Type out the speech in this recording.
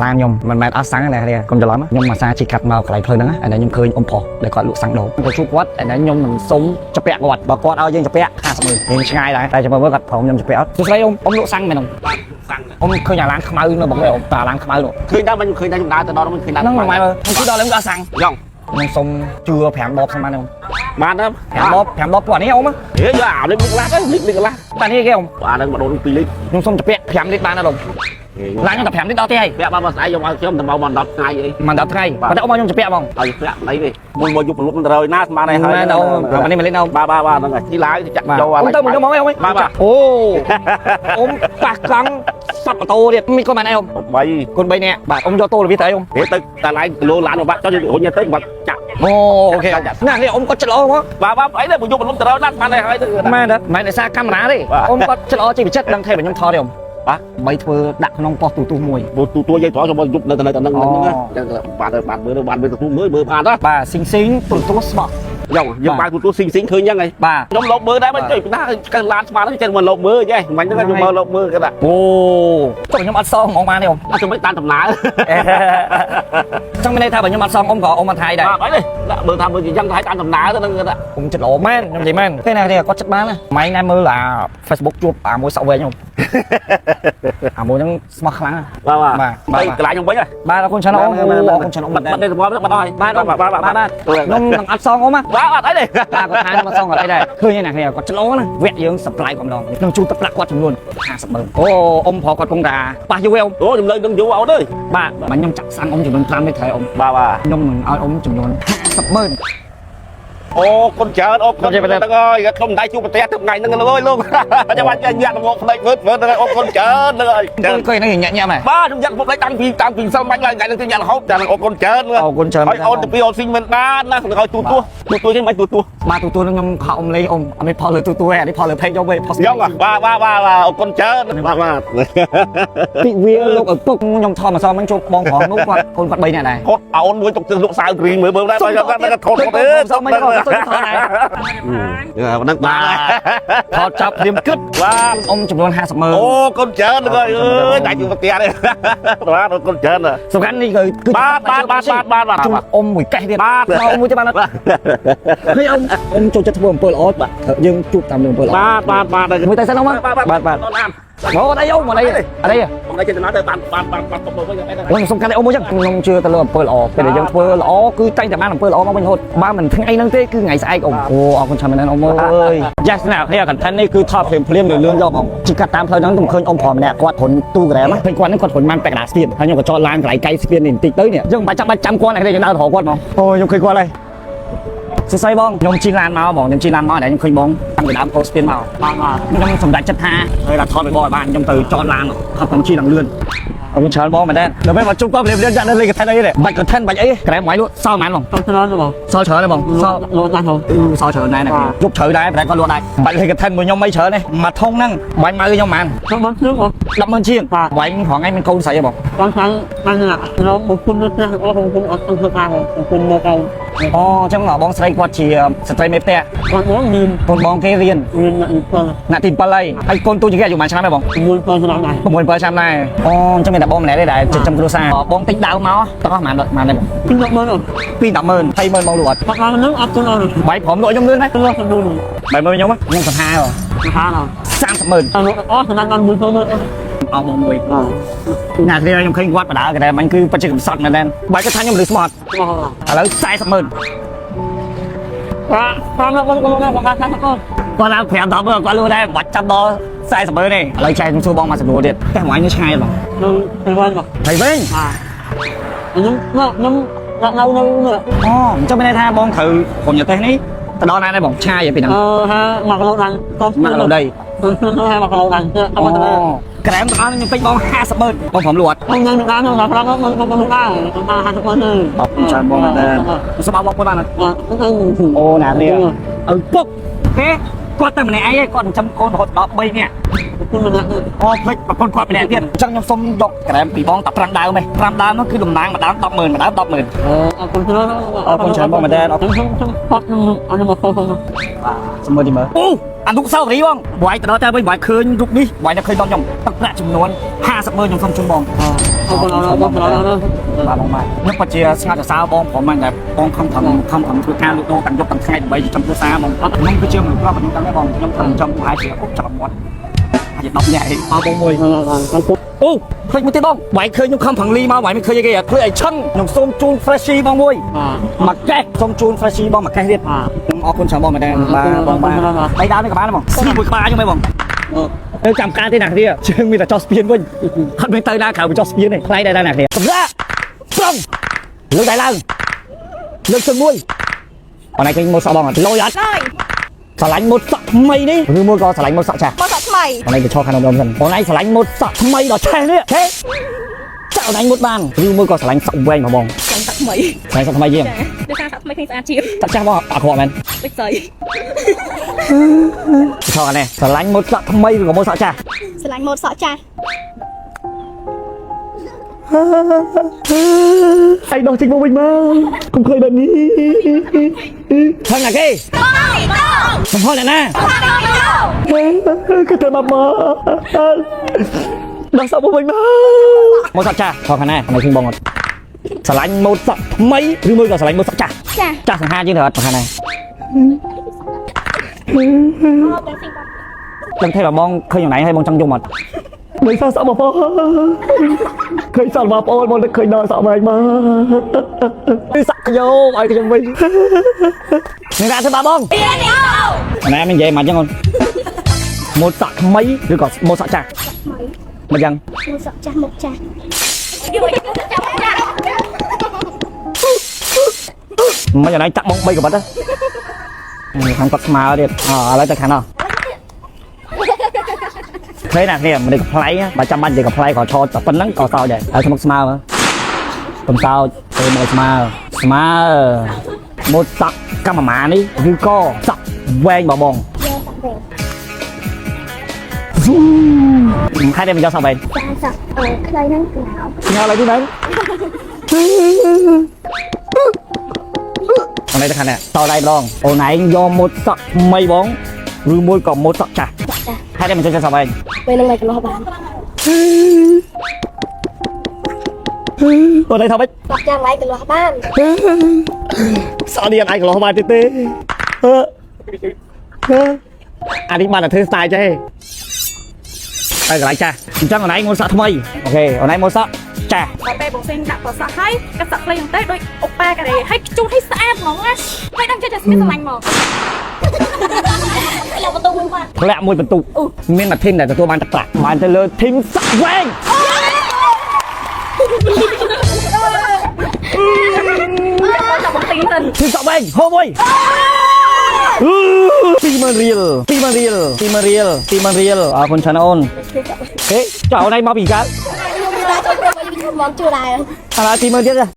ឡានខ្ញុំមិនមែនអត់សាំងទេណាកុំច្រឡំខ្ញុំមកសាជិះកាត់មកកន្លែងផ្លូវហ្នឹងអានេះខ្ញុំឃើញអ៊ំប្រុសដែលគាត់លក់សាំងដូងខ្ញុំក៏ជួបគាត់អានេះខ្ញុំនឹងសុំចាពាក់គាត់បើគាត់ឲ្យយើងចាពាក់50ម៉ឺនរៀងឆ្ងាយដែរតែចាំមើលគាត់ព្រមខ្ញុំចាពាក់អត់សួស្ដីអ៊ំអ៊ំលក់សាំងមែនអ៊ំ បាទសាំង អ៊ំឃើញអាឡានខ្មៅនៅបងអ៊ំតាឡានខ្មៅនោះ ឃើញដែរមិនឃើញដែរខ្ញុំដើរទៅដល់មិនឃើញដែរ ហ្នឹងមិនមើលខ្ញុំជិះដល់ឡើងអត់សាំង យ៉ង ខ្ញុំសុំជឿ5ដបសិនបានអ៊ំ បានទេ 5ដប5ដបពួកនេះអ៊ំ ហេយកអាលេខមុខឡាទៅលេខកន្លះ តានេះគេអ៊ំ បាទហ្នឹងមកដូន2លីត្រ ខ្ញុំសុំចាពាក់5លីត្របានអត់អ៊ំឡានខ្ញុំតែ5លីត្រដល់ទេហើយ ពាក់បានមកស្អែកយកឲ្យខ្ញុំទៅមកមក10ថ្ងៃអី មិន10ថ្ងៃប៉ុន្តែអ៊ំឲ្យខ្ញុំចាពាក់ហ្មង ឲ្យពាក់អីទេមួយមកយប់ប្រលប់ទៅណាស្មានហើយ មែនអ៊ំនេះមកលេងអ៊ំ បាទបាទបាទហ្នឹងហើយទីឡើយចាក់ បាទ ចូល អ៊ំទៅមកខ្ញុំមកអ៊ំ បាទបាទ អូអ៊ំប៉ះកង់សັບម៉ូតូទៀតមានកូនបានអីអ៊ំ 3 កូន3នាក់បាទអ៊ំយកតូលវីទៅអីអ៊ំ ហេទៅតែឡែងគីឡូឡានបាក់ចុះរុញទៅបាក់ចាក់ អូអូខេណានេះអ៊ំគាត់ចិត្តល្អហ្មង បាទបាទអីទេមកយប់ប្រលប់ទៅណាស្មានហើយទៅ មែនទេមែនដោយសារកាមេរ៉ាទេអ៊ំគាត់ចិត្តល្អជីវិតចិត្តដឹងថាខ្ញុំថតទេអ៊ំ បាទ បីធ្វើដាក់ក្នុងប៉ុស្តិ៍ទូទស្សន៍មួយ ទូទួយាយត្រង់ខ្ញុំយប់នៅទៅនៅទៅនឹងហ្នឹងចឹងបាទបាទមើលបានមើលទូមើលមើលបានណា បាទស៊ីងស៊ីងទូទស្សន៍ស្បោះ យ៉ងយើងបើកទូទួស៊ីងស៊ីងឃើញចឹងហី បាទ ខ្ញុំលោកមើលដែរមិនចុយណាកើឡានស្មានហ្នឹងចេះមកលោកមើលចេះមិញហ្នឹងខ្ញុំមើលលោកមើលគេថា អូចុះខ្ញុំអត់សងហ្មងបានទេអ៊ំ អត់ចាំតាមដំណើរ ចង់មានន័យថាបើខ្ញុំអត់សងអ៊ំក៏អ៊ំអត់ថៃដែរ បាទអីនេះមើលថាមើលយ៉ាងថៃតាមដំណើរទៅហ្នឹងគេថា អ៊ំចិត្តល្អមែនខ្ញុំនិយាយមែនទេណាគាត់ចិត្តបានណាម៉ៃណែមើលអា Facebook ជួបអាមួយសក់វែងអ៊ំអាមួយហ្នឹងស្មោះខ្លាំងណាស់ បាទបាទ បាទ ទៅកន្លែងខ្ញុំវិញហ៎ បាទអរគុណច្រើនអូអរគុណច្រើនអូ បាត់បាត់នេះបាត់បាត់ហើយ បាទ បាទបាទបាទ បាទខ្ញុំនឹងអត់សងអូម បាទអត់អីទេ បាទគាត់ថាខ្ញុំអត់សងអត់អីដែរឃើញឯណាគ្នាគាត់ឆ្លោណាវគ្គយើង supply គាត់ម្ដងខ្ញុំជូនទឹកប្រាក់គាត់ចំនួន50ម៉ឺនអូអ៊ំប្រុសគាត់គង់តាប៉ះយូរឯអ៊ំ អូខ្ញុំលើកនឹងយូរអូនអើយ បាទបាទខ្ញុំចាក់សាំងអ៊ំចំនួន5លីត្រហើយអ៊ំ បាទបាទ ខ្ញុំនឹងឲ្យអ៊ំចំនួន50ម៉ឺន អូគុណច្រើនអូគុណហ្នឹងហើយខ្ញុំមិនដែរជួបប្រទេសទៅថ្ងៃហ្នឹងលើយលោកចាំបាច់ញាក់មកផ្នែកវើវើហ្នឹងអូគុណច្រើនហ្នឹងហើយ អង្គុយហ្នឹងញាក់ញាក់មែន បាទខ្ញុំញាក់មកផ្នែកតាំងពីតាំងពីសិលបាញ់ឡើងថ្ងៃហ្នឹងគឺញាក់រហូតចាអូគុណច្រើន អរគុណច្រើន ហើយអូនទៅពីអូនស៊ីងមិនបានណាឲ្យទូទួទូទួទេមិនទូទួ បាទទូទួនឹងខ្ញុំខកអ៊ំលេងអ៊ំអត់មានផលលើទូទួទេអានេះផលលើ page យកវិញផុស យ៉ងបាទបាទបាទអរគុណច្រើនបាទបាទ ពីវាលោកឪពុកខ្ញុំថតមកសមិញជួបបងប្រុសនោះគាត់កូនគាត់3នាក់ដែរ ថតអូនមួយទុកលក់សាវគ្រីមើលមើលដែរគាត់ថតទេ សុំមិនក៏សុំថតដែរ ហ្នឹងបាទ ថតចាប់ព្រាមគិត បាទ អ៊ំចំនួន50ម៉ឺន អូកូនច្រើនហ្នឹងហើយអើយតែជួបផ្ទះនេះបាទកូនច្រើន សំខាន់នេះគឺគឺ បាទបាទបាទបាទបាទបាទ ជូនអ៊ំមួយកេះទៀត បាទ អ៊ំមួយទៀតបានអត់ឃើញអ៊ំអ៊ំចូលចិត្តធ្វើអំពើល្អបាទយើងជួបតាមរឿងអំពើល្អ បាទបាទបាទ មួយតែសិនអ៊ំ បាទ បាទបាទ អូនអាន អូអត់អីអ៊ំអត់អីអត់អី ผมได้เจตนาទៅបានបានបានបានតុបទៅវិញអី ខ្ញុំសុំកាត់ឲ្យអ៊ំមួយចឹងខ្ញុំជឿទៅលើអំពើល្អពេលដែលយើងធ្វើល្អគឺតែងតែបានអំពើល្អមកវិញរហូតបើមិនថ្ងៃហ្នឹងទេគឺថ្ងៃស្អែកអ៊ំអូអរគុណច្រើនមែនអ៊ំអើយ Yes ណាគ្នា content នេះគឺថតភ្លាមភ្លាមលឿនលឿនយកហ្មងជីកាត់តាមផ្លូវហ្នឹងខ្ញុំឃើញអ៊ំប្រុសម្នាក់គាត់រុនទូក្រែមឃើញគាត់ហ្នឹងគាត់រុនបានពាក់កណ្ដាលស្ពានហើយខ្ញុំក៏ចតឡានកន្លែងកៃស្ពាននេះបន្តិចទៅនេះយើងមិនបាច់ចាំបាច់ចាំគាត់ណាគ្នាយើងដើរទៅរកគាត់ហ្មងអូខ្ញុំឃើញគាត់ហើយសរសៃបងខ្ញុំជិះឡានមកហ្មងខ្ញុំជិះឡានមកតែខ្ញុំឃើញបងតាំងពីដើមកោស្ពានមក បាទបាទ ខ្ញុំសម្រេចចិត្តថាហើយដល់ថតឲ្យបងឲ្យបានខ្ញុំទៅចតឡានខំខ្ញុំជិះឡើងលឿនអរគុណច្រើនបងមែនតើដល់ពេលមកជុំគាត់ភ្លាមៗចាក់នៅលេខ content អីទេបាច់ content បាច់អីក្រែមមកលក់សល់ប៉ុន្មានបង តច្រើនបង សល់ច្រើនទេបងសល់ លក់ណាស់បង អឺសល់ច្រើនដែរណាយប់ជ្រៅដែរតែគាត់លក់ដែរបាច់លេខ content មួយខ្ញុំមិនច្រើនទេមួយធុងហ្នឹងបាញ់ម៉ៅខ្ញុំប៉ុន្មាន ខ្ញុំបានជឿបង 100000ជាងបាញ់ប្រហែលថ្ងៃមានកូនស្រីហ៎បង បងខាងបានណាខ្ញុំមកគុំនេះអរគុំអត់ធ្វើការគុំមកកូន អូអញ្ចឹងបងស្រីគាត់ជាស្ត្រីមេផ្ទះ គាត់បងមាន កូនបងគេរៀន មានអ្នក7 ថ្នាក់ទី7ហើយហើយកូនទូជាងគេអាយុប៉ុន្មានឆ្នាំដែរបង 6 7ឆ្នាំដែរ 6 7ឆ្នាំដែរអូអញ្ចឹងមានតែបងម្នាក់ទេដែលចិញ្ចឹមគ្រួសារបងទិញដើមមកទាំងអស់ប៉ុន្មានប៉ុន្មានដែរបង ពី10ម៉ឺន ពី100000 200,000បងលក់អត់ គាត់បាននឹងអត់គុណអត់ បាយព្រមលក់ខ្ញុំលឿនដែរ លក់ទៅនោះ បាយមើលខ្ញុំខ្ញុំសង្ហា ហាដល់ 300,000 អត់អស់ឆ្នាំបាន1 2ម៉ឺន អស់បងមួយ បាទ ណាគ្នាខ្ញុំឃើញគាត់បដើកដែរមិនគឺពិតជាកំសត់មែនដែរបាយគាត់ថាខ្ញុំលឺស្មត់ បង ឥឡូវ400,000 បាទតាមបងបងបងបងខាងកូន គាត់ឡើង5 10មើលគាត់លក់ដែរមិនបាច់ចាំដល់400,000ទេឥឡូវចែកខ្ញុំសួរបងមួយសំណួរទៀតតែមួយនេះឆ្ងាយបង នឹងទៅវិញបង ហើយវិញ បាទខ្ញុំខ្ញុំនៅនៅ អូអញ្ចឹងមានន័យថាបងត្រូវក្រុមញទេនេះទៅដល់ណាដែរបងឆ្ងាយពីហ្នឹង អឺហាមកឡូដានកូន មកឡូដី ហាមកឡូដានអ អូ ត់ទៅ ក្រែមទាំងអស់ខ្ញុំពេញបង500,000បងព្រមលក់អត់ ខ្ញុំនឹងដល់ដល់ដល់ដល់ដល់ដល់ដល់50ម៉ឺន អរគុណច្រើនបងមែនតើសូមអរគុណបានអត់ បាទ អូណាគ្នាឪពុកគេគាត់តែម្នាក់ឯងឯងគាត់ចិញ្ចឹមកូនរហូតដល់3នាក់ គុណម្នាក់ អូភ្លេចប្រពន្ធគាត់ម្នាក់ទៀតអញ្ចឹងខ្ញុំសូមយកក្រែមពីបងតែ5ដើមឯង5ដើមនោះគឺតំណាងម្ដើម100000ម្ដើម100000 អរគុណច្រើន អរគុណច្រើនបងមែនតើអរគុណ ខ្ញុំខ្ញុំផត់ខ្ញុំអត់មកខុស បាទសូមមើលទីមើលអូអនុស្សាវរីយ៍បងបើឯងទៅដល់តែវិញបើឯងឃើញរូបនេះបើឯងនៅឃើញដល់ខ្ញុំទឹកប្រាក់ចំនួន500,000ខ្ញុំសូមជូនបង អរគុណអរគុណអរគុណ បាទបងបាទខ្ញុំពិតជាស្ងាត់សរសើរបងព្រមមែនតែបងខំខំខំខំធ្វើការលក់ដូរទាំងយប់ទាំងថ្ងៃដើម្បីចំគ្រួសារបងខ្ញុំគឺជាមនុស្សប្រុសខ្ញុំដឹងដែរបងខ្ញុំធ្វើចំប្រហែលជាអុកច្រមាត់ជា10នាក់ឯងអរបងមួយ អរគុណ អូឃើញមួយទៀតបងបាយឃើញខ្ញុំខំប្រឹងលីមកបាយមិនឃើញអីគេឃើញអីឆឹងខ្ញុំសូមជូន Freshie បងមួយ បាទ មួយកេះសូមជូន Freshie បងមួយកេះទៀត បាទ ខ្ញុំអរគុណច្រើនបងមែនតើបាទបងបាទបីដើមនេះក៏បានដែរបងស្ពីមួយក្បាលខ្ញុំហីបងទៅចាំការទេណាគ្នាជើងមានតែចោះស្ពានវិញអត់មានទៅណាក្រៅពីចោះស្ពានទេថ្លៃដែរណាគ្នាសម្រាប់ត្រង់លើកដៃឡើងលើកសិនមួយអនឯងឃើញម៉ូតសក់បងអត់លយអត់ ហើយ ស្រឡាញ់ម៉ូតសក់ថ្មីនេះឬមួយក៏ស្រឡាញ់ម៉ូតសក់ចាស់ មកសក់ថ្មី អូនឯងទៅឈរខាងនោះម្ដងសិនអូនឯងស្រឡាញ់ម៉ូតសក់ថ្មីដល់ឆេះនេះហេចាក់អូនឯងម៉ូតបានឬមួយក៏ស្រឡាញ់សក់វែងបង ចង់សក់ថ្មី ស្រឡាញ់សក់ថ្មីជាង ចាដោយសារសក់ថ្មីឃើញស្អាតជាង សក់ចាស់បងអាក្រក់មែន ដូចស្អី ឈរខាងនេះស្រឡាញ់ម៉ូតសក់ថ្មីឬក៏ម៉ូតសក់ចាស់ ស្រឡាញ់ម៉ូតសក់ចាស់ ឯងដោះចេញមកវិញមកកុំឃើញបែបនេះថងណាគេសំផលអ្នកណាគឺទៅមកមកដោះសក់មកវិញមកម៉ូតសក់ចាស់ឈរខាងណាខាងនេះឃើញបងអត់ស្រឡាញ់ម៉ូតសក់ថ្មីឬមួយក៏ស្រឡាញ់ម៉ូតសក់ចាស់ ចាស់ ចាស់សង្ហាជាងទៅអត់ខាងណា ដឹងទេបើបងឃើញយ៉ាងណៃហើយបងចង់យំអត់មិនសោះសក់បងប្អូនឃើញសក់បងប្អូនបងនឹកឃើញដល់សក់មកមកគឺសក់ខ្ញុំឲ្យខ្ញុំវិញនេះដាក់ទៅបាបងណែមិននិយាយមកចឹងអូនម៉ូតសក់ថ្មីឬក៏ម៉ូតសក់ចាស់មកចឹង ម៉ូតសក់ចាស់មុខចាស់ មិនយ៉ាងណៃចាក់បង3កបិតខាងគាត់ស្មើទៀតអឥឡូវទៅខាងនោះឃើញណាគ្នាមនុស្សកំប្លែងបើចាំបាច់និយាយកំប្លែងក៏ឈរតែប៉ុណ្្នឹងក៏សោចដែរហើយស្មុកស្មើមើល កំសោចទៅមកស្មើស្មើម៉ូតសក់កម្មម៉ានេះឬក៏សក់វែងបងបង យកសក់វែង ស៊ូខែនេះមិនយកសក់វែង ចាសក់អឺខ្លីហ្នឹងគឺហៅ ញ៉ាំឡើយទីហ្នឹងអូនឯងទៅខាងនេះតដៃម្ដងអូនឯងយកម៉ូតសក់ថ្មីបងឬមួយក៏ម៉ូតសក់ចាស់ សក់ចាស់ ខែនេះមិនចូលចិត្តសក់វែង ពេលហ្នឹងមិនកន្លោះបាន អូនឯងថាម៉េច សក់ចាស់មិនកន្លោះបាន សក់នេះអត់អាចកន្លោះបានទៀតទេអឺអានេះបានតែធ្វើ style ចេះហើយកន្លែងចាស់អញ្ចឹងអូនឯងម៉ូតសក់ថ្មីអូខេអូនឯងម៉ូតសក់ចាស់ ដល់ពេលបងសេងដាក់ប្រសក់ហើយកាត់សក់ខ្លីហ្នឹងទៅដូចអុកប៉ាការ៉េហើយជូតឲ្យស្អាតហ្មងណាហើយដឹងចេះតែស្មានស្រឡាញ់ហ្មងយកបន្ទូមួយមក ធ្លាក់មួយបន្ទុកមានមួយធីមដែលទទួលបានទឹកប្រាក់បានទៅលើធីមសក់វែង ចាប់បងទីងសិន ធីមសក់វែងហូមួយ20000រៀល20000រៀល20000រៀល20000រៀលអរគុណច្រើនអូនហេចុះអូនឯងមកពីកើត ខ្ញុំមានតែចូលព្រមខ្ញុំមកជួដែរ ឥឡូវ20000ទៀត